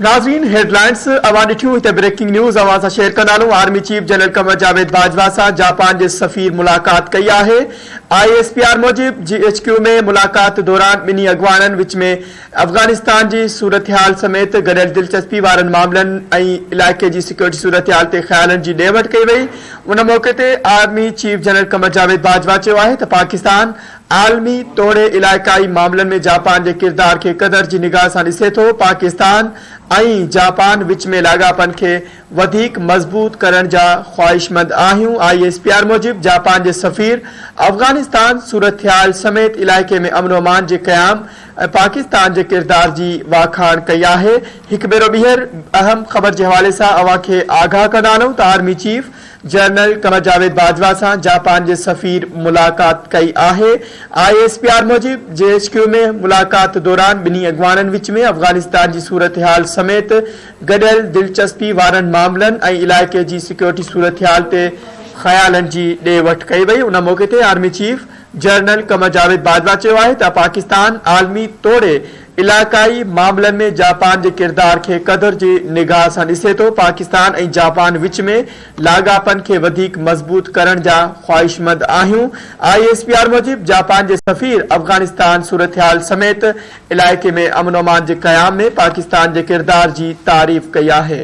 ناظرين هيڊلائنس اوهان ڏٺيون هتي بريڪنگ نيوز اوهان سان شيئر ڪندا هلون army chief general Qamar Javed Bajwa سان جاپان جي سفير ملاقات ڪئي آهي I S P R موجب جي ايڇ ڪيو ۾ ملاقات دوران ٻنهي اڳواڻن وچ ۾ افغانستان جي صورتحال سميت گڏيل دلچسپي وارن معاملن ۽ علائقي جي سيڪيورٽي صورتحال تي خيالن جي ڏي وٺ ڪئي وئي ان موقعي تي army chief general Qamar Javed Bajwa چيو آهي ته پاڪستان عالمي توڙي علائقائي معاملن ۾ جاپان جي ڪردار کي قدر جي نگاهه سان ڏسي ٿو، پاڪستان ۽ جاپان وچ ۾ لاڳاپن کي وڌيڪ مضبوط ڪرڻ جا خواهشمند آهيون، I S P R موجب جاپان جي سفير افغانستان صورتحال سميت علائقي ۾ امن و امان جي قيام ۽ پاڪستان جي ڪردار جي واکاڻ ڪئي آهي، هڪ ڀيرو ٻيهر اهم خبر جي حوالي سان اوهان کي آگاهه ڪندا هلون ته army chief general Qamar Javed Bajwa سان جاپان جي سفير ملاقات ڪئي آهي. I S P R موجب جي ايڇ ڪيو ۾ ملاقات دوران ٻنهي اڳواڻن وچ ۾ افغانستان جي صورتحال سميت گڏيل دلچسپي وارن معاملن ۽ علائقي جي سيڪيورٽي صورتحال تي خيالن جي ڏي وٺ ڪئي وئي. ان موقعي تي army chief general Qamar Javed Bajwa چيو آهي ته پاڪستان عالمي توڙي علائقائي معاملن ۾ جاپان جي ڪردار کي قدر جي نگاهه سان ڏسي ٿو، پاڪستان ۽ جاپان وچ ۾ لاڳاپن کي وڌيڪ مضبوط ڪرڻ جا خواهشمند آهيون. I S P R موجب جاپان جي سفير افغانستان صورتحال سميت علائقي ۾ امن و امان جي قيام ۾ پاڪستان جي ڪردار جي تعريف ڪئي آهي.